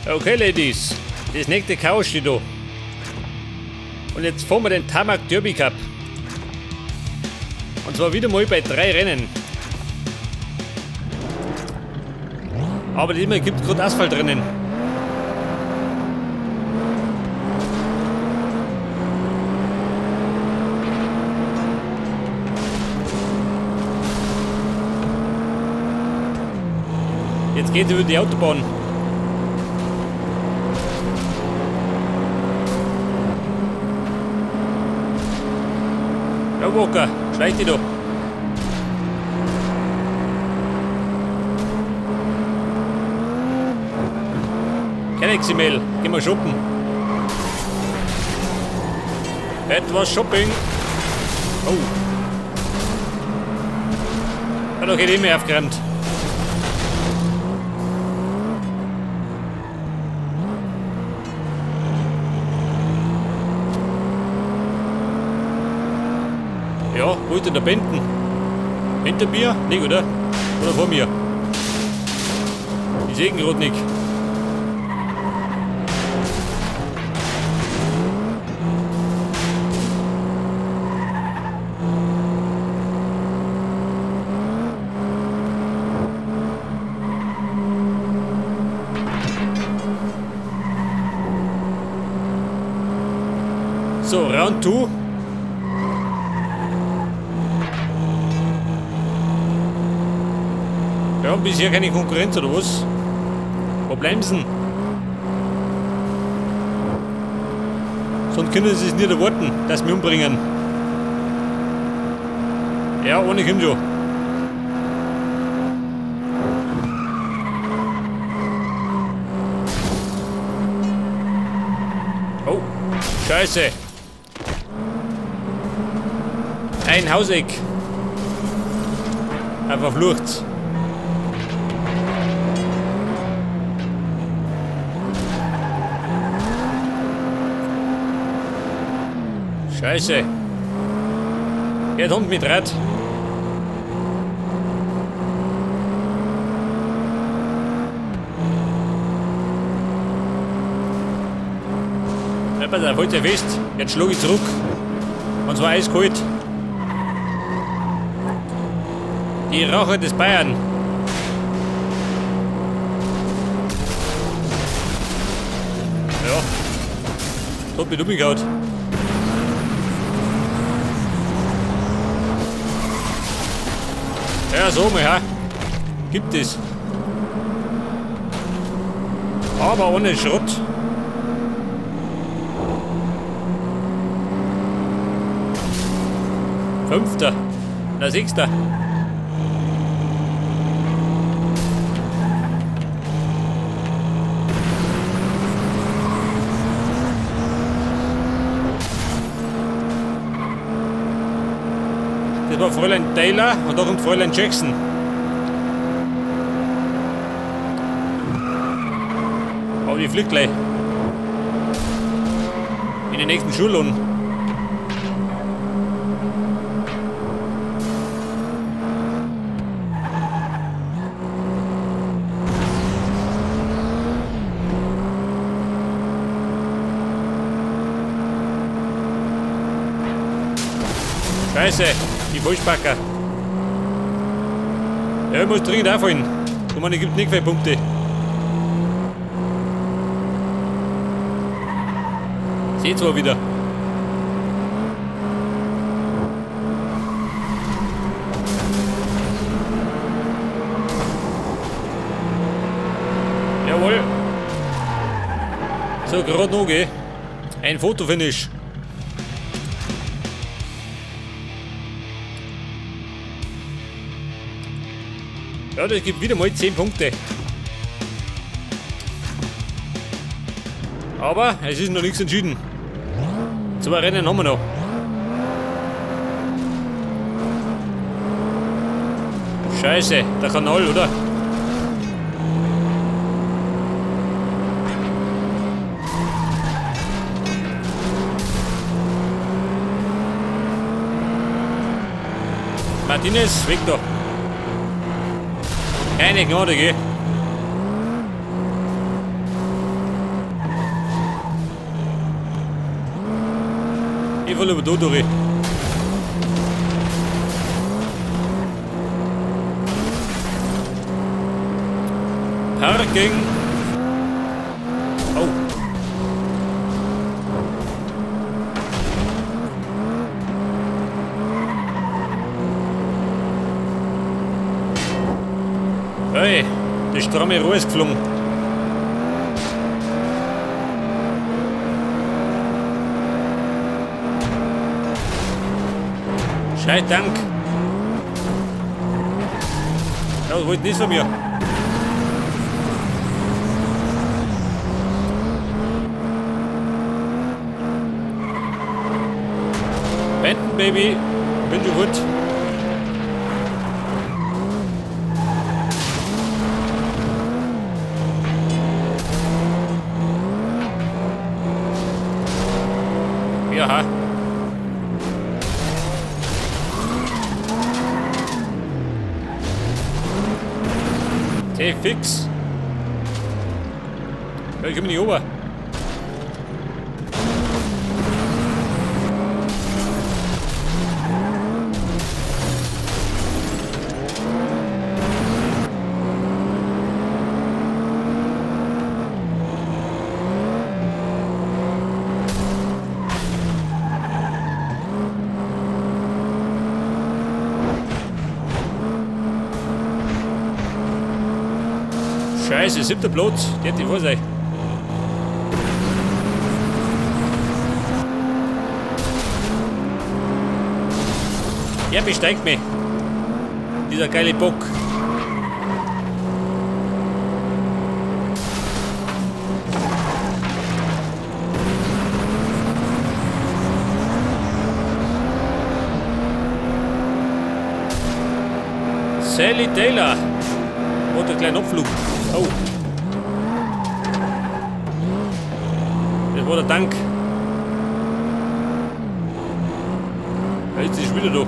Okay, Ladies, das nächste Chaos steht da. Und jetzt fahren wir den Tarmac Derby Cup. Und zwar wieder mal bei 3 Rennen. Aber diesmal gibt es gerade Asphaltrennen. Jetzt geht es über die Autobahn. Ja, Walker, schleich dich doch. Kein XML, gehen wir shoppen. Etwas Shopping. Oh. Ja, da geht immer aufgerannt. Ja, wo ist denn der Benten? Hinter mir? Nicht, oder? Oder vor mir? Ich sehe ihn gerade nicht. So, Round 2. Wir haben bisher keine Konkurrenz, oder was? Wo bleiben sie denn? Sonst können sie es nicht erwarten, dass wir umbringen. Ja, ohne kommt schon. Oh, Scheiße. Ein Hauseck. Einfach verflucht. Scheiße. Geht Hund mit Rad. Ja, pass auf, halt dich fest. Jetzt schlage ich zurück. Und zwar eiskalt. Die Rache des Bayern. Ja. Das hat mich umgehauen. Ja, so mal, ja. Gibt es. Aber ohne Schrott. Fünfter. Na, sechster. Das war Fräulein Taylor und da kommt Fräulein Jackson. Aber die fliegt gleich. In den nächsten Schullohn. Scheiße, die Vollspacker. Ja, ich muss dringend aufholen. Guck mal, es gibt nicht viele Punkte. Seht zwar wieder. Jawohl. So, gerade noch, gell? Ein Fotofinish. Ja, das gibt wieder mal 10 Punkte. Aber es ist noch nichts entschieden. 2 Rennen haben wir noch. Scheiße, der Kanal, oder? Martinez, weg da. Keine Gnade, gell? Ich will über da durch. Parking. Oh. Hey, die stramme Rohr ist geflogen. Schei Dank. Ja, das wollte nicht von mir. Benton, Baby. Bin schon gut. Ja. T-fix. Ja, ich komme nicht rüber. Scheiße, 7. Platz, der hätte ich vor sein. Er besteigt mich. Dieser geile Bock. Sally Taylor. Und der kleine Abflug. Oh. Das war der Tank. Da ist sie schon wieder da.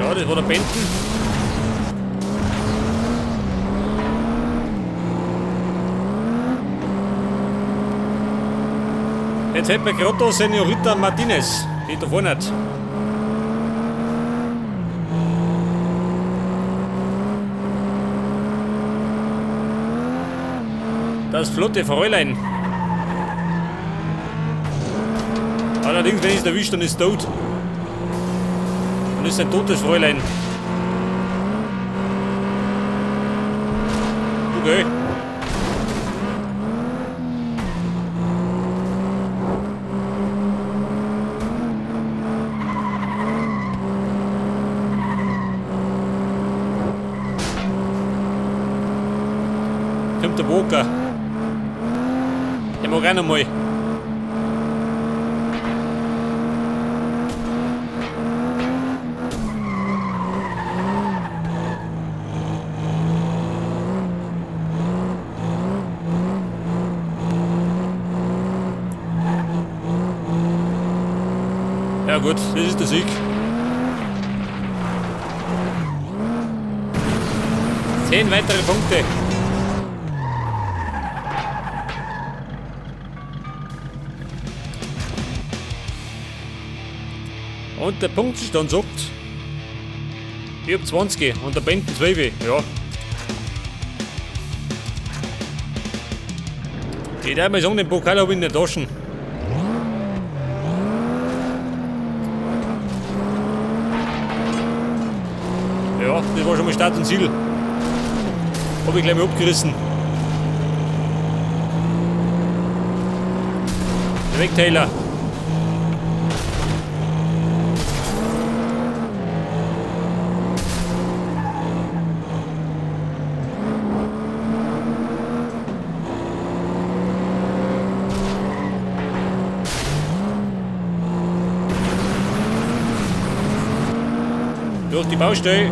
Ja, das war der Benton. Jetzt hätten wir gerade Senorita Martinez, die da vorne hat. Das flotte Fräulein. Allerdings, wenn ich es erwische, dann ist es tot. Dann ist ein totes Fräulein. Okay. Kommt der Walker. Der mag auch noch mal. Ja gut, das ist der Sieg. 10 weitere Punkte. Und der Punktestand sagt, ich hab 20 und der Benton 12, ja. Ich darf mal sagen, den Pokal hab ich in der Taschen. Ja, das war schon mal Start und Ziel. Hab ich gleich mal abgerissen. Weg, Taylor. Durch die Baustelle.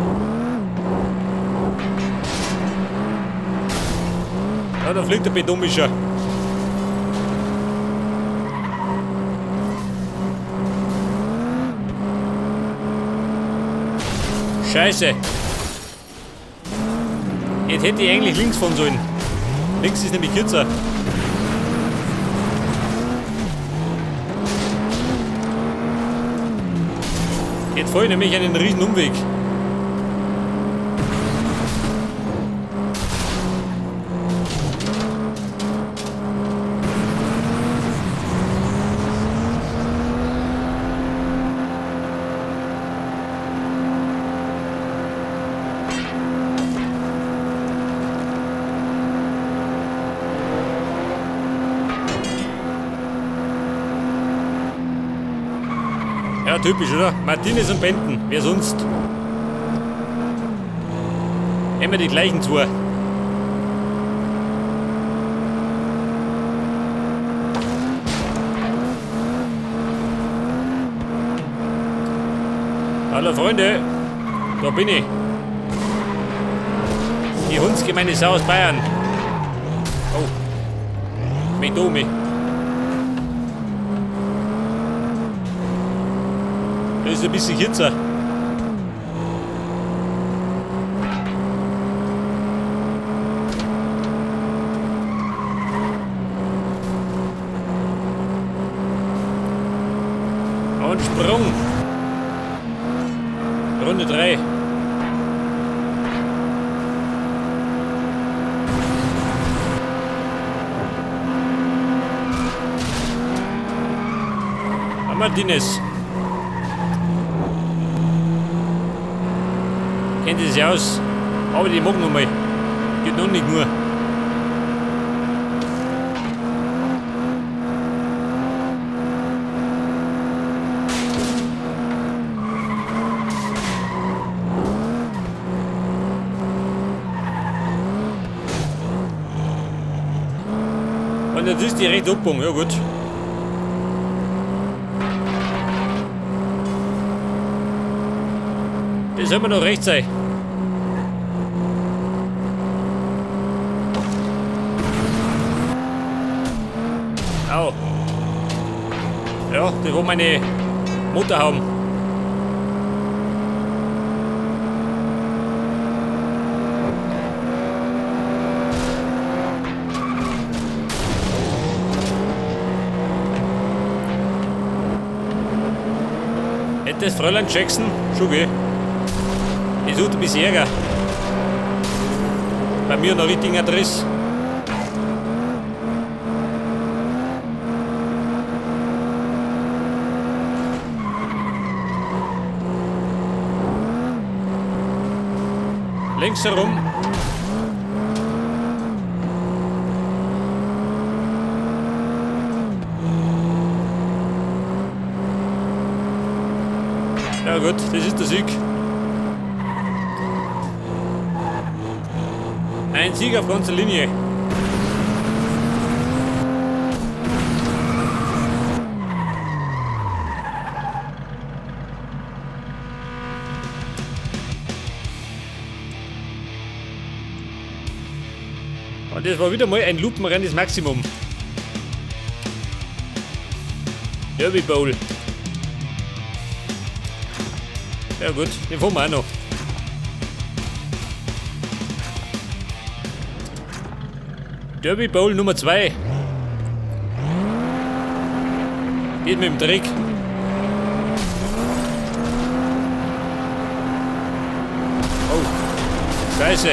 Ja, da fliegt der Betonmischer. Scheiße. Jetzt hätte ich eigentlich links fahren sollen. Links ist nämlich kürzer. Jetzt fahre ich nämlich einen riesen Umweg. Ja, typisch, oder? Martinez und Benten, wer sonst? Immer die gleichen zwei. Hallo Freunde, da bin ich. Die Hundsgemeinde Sau aus Bayern. Oh, Medome. Das ist ein bisschen kürzer. Und Sprung. Runde 3. Martinez. Kennt sich aus, aber die mag noch mal. Geht noch nicht nur. Und jetzt ist die recht Abbogen, ja gut. Das soll mir noch recht sein. Au. Ja, das war meine Motorhaube. Hätte das Fräulein Jackson schon gell? Ich suche ein bisschen Ärger. Bei mir noch richtigen Adresse. Links herum. Ja gut, das ist der Sieg. Ein Sieg auf ganzer Linie. Und das war wieder mal ein lupenreines Maximum. Derby Bowl. Ja gut, den fahren wir auch noch. Derby Bowl Nummer 2. Geht mit dem Dreck. Oh, Scheiße.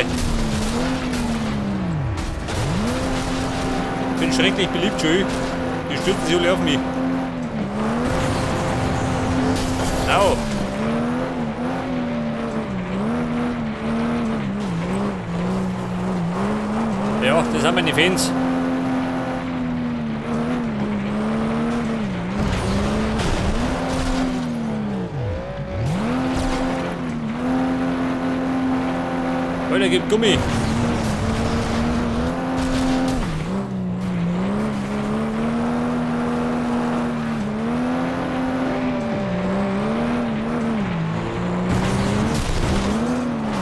Ich bin schrecklich beliebt, Joey. Die stürzen sich alle auf mich. Au. Ja, das sind meine Fans. Alter, gibt Gummi.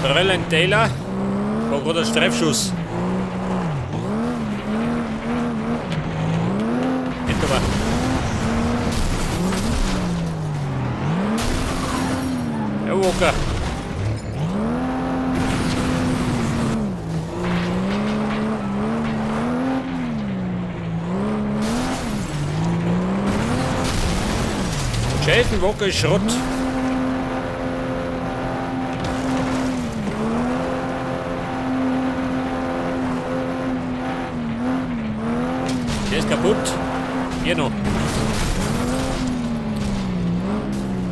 Fräulein Taylor war gerade ein Streifschuss. Ja, Walker. Scheißenwocke ist Schrott. Der ist kaputt. Hier noch.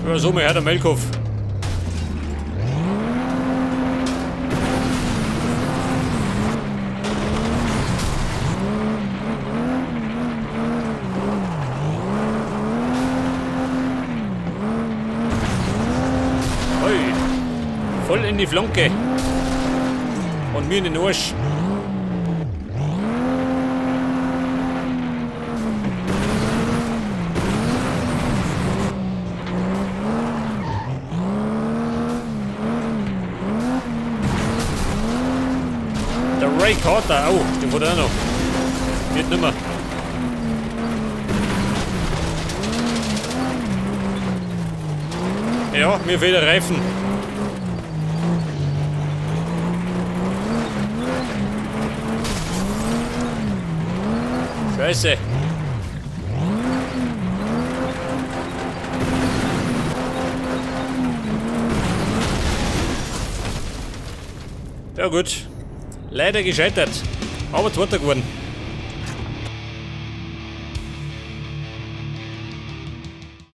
Ja, so mal her, der Melkhof. Ui. Voll in die Flanke. Und mir in den Arsch. Der Ray Carter, oh, der wurde auch noch. Wird nimmer. Ja, mir fehlt der Reifen. Scheiße. Ja gut. Leider gescheitert, aber Zweiter geworden.